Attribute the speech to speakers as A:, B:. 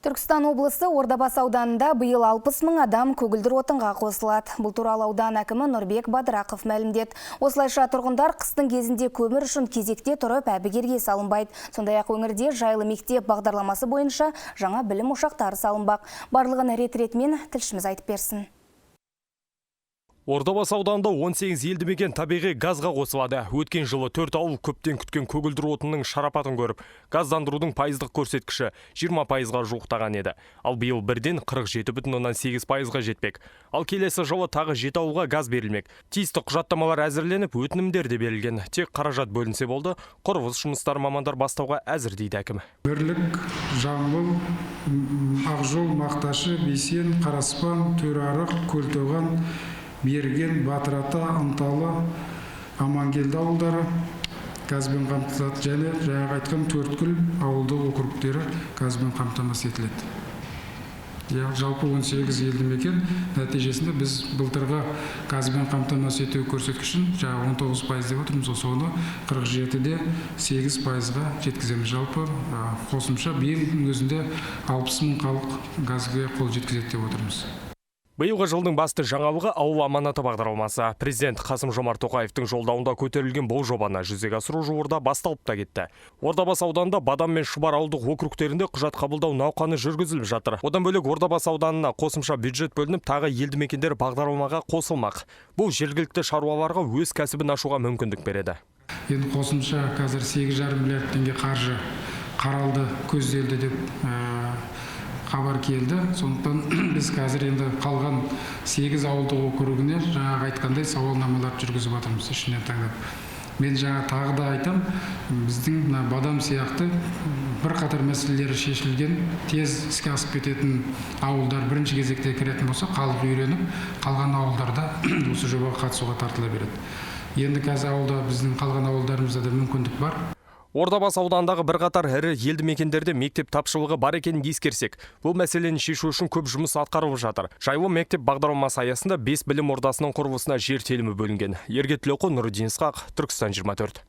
A: Түркістан облысы Ордабасы ауданында биыл 60 мың адам көгілдір отынға қосылады. Бұл туралы аудан әкімі Нұрбек Бадырақов мәлімдеді. Осылайша, тұрғындар қыстың кезінде көмір үшін кезекте тұрып, әбігерге салынбайды. Сондай-ақ өңірде «Жайлы мектеп» бағдарламасы бойынша жаңа білім ошақтары салынбақ. Барлығын рет-ретімен тілшіміз айтып берсін.
B: Ордабасы ауданында 18 елді мекен табиғи газға қосылады. Өткен жылы төрт ауыл көптен күткен көгілдір отынның шарапатын көріп, газдандырудың пайыздық көрсеткіші 20%-ға жуықтаған еді. Ал биыл бірден 47,8%-ға жетпек. Ал келесі жылы тағы жеті ауылға газ берілмек. Тиісті құжаттамалар әзірленіп, өтінімдер де берілген. Тек қаражат бөлінсе болды, құрылыс жұмыстарын мамандар бастауға әзір, дейді әкім.
C: Бірлік, Жамбыл, Ақжол, Мақташы, Бейсен, Қараспан, Төреарық, Көлтоған, Берген, Батыр Ата, Ынталы, Амангелді ауылдары газбен қамтылады және жаңағы айтқан Төрткүл ауылдық округтері газбен қамтамасыз етіледі. Иә, жалпы 18 елді мекен. Нәтижесінде біз былтырғы газбен қамтамасыз ету көрсеткішін, жаңағы 19% деп отырмыз ғой, соны 47,8%-ға жеткіземіз. Жалпы қосымша биылдың өзінде 60 мың халық газге қол жеткізеді деп отырмыз.
B: Биылғы жылдың басты жаңалығы – «Ауыл аманаты» бағдарламасы. Президент Қасым Жомарт Тоқаевтың жолдауында көтерілген бұл жобаны жүзеге асыру жуырда басталып та кетті. Ордабасы ауданында Бадам мен Шұбар ауылдық округтерінде құжат қабылдау науқаны жүргізіліп жатыр. Одан бөлек, Ордабасы ауданына қосымша бюджет бөлініп, тағы елді мекендер бағдарламаға қосылмақ. Бұл жергілікті шаруаларға өз кәсібін ашуға мүмкіндік береді.
C: Енді қосымша қазір 8,5 миллиард теңге қаржы қаралды, көзделді деп хабар келді. Сондықтан біз қазір енді қалған сегіз ауылдық округіне жаңағы айтқандай сауалнамалар жүргізіп жатырмыз ішінен таңдап. Мен жаңа тағы да айтам, біздің мына Бадам сияқты бірқатар мәселелері шешілген, тез іске асып кететін ауылдар бірінші кезекте кіретін болса, халық үйреніп, қалған ауылдарда осы жобаға қатысуға тартыла береді. Енді қазір ауылда, біздің қалған ауылдарымызда да мүмкіндік бар.
B: Ордабасы ауданындағы бірқатар ірі елді мекендерде мектеп тапшылығы бар екенін ескерсек, бұл мәселені шешу үшін көп жұмыс атқарылып жатыр. «Жайлы мектеп» бағдарламасы аясында бес білім ордасының құрылысына жер телімі бөлінген. Ерге Тілеуқұл, Нұрдин Ысқақ, Түркістан 24.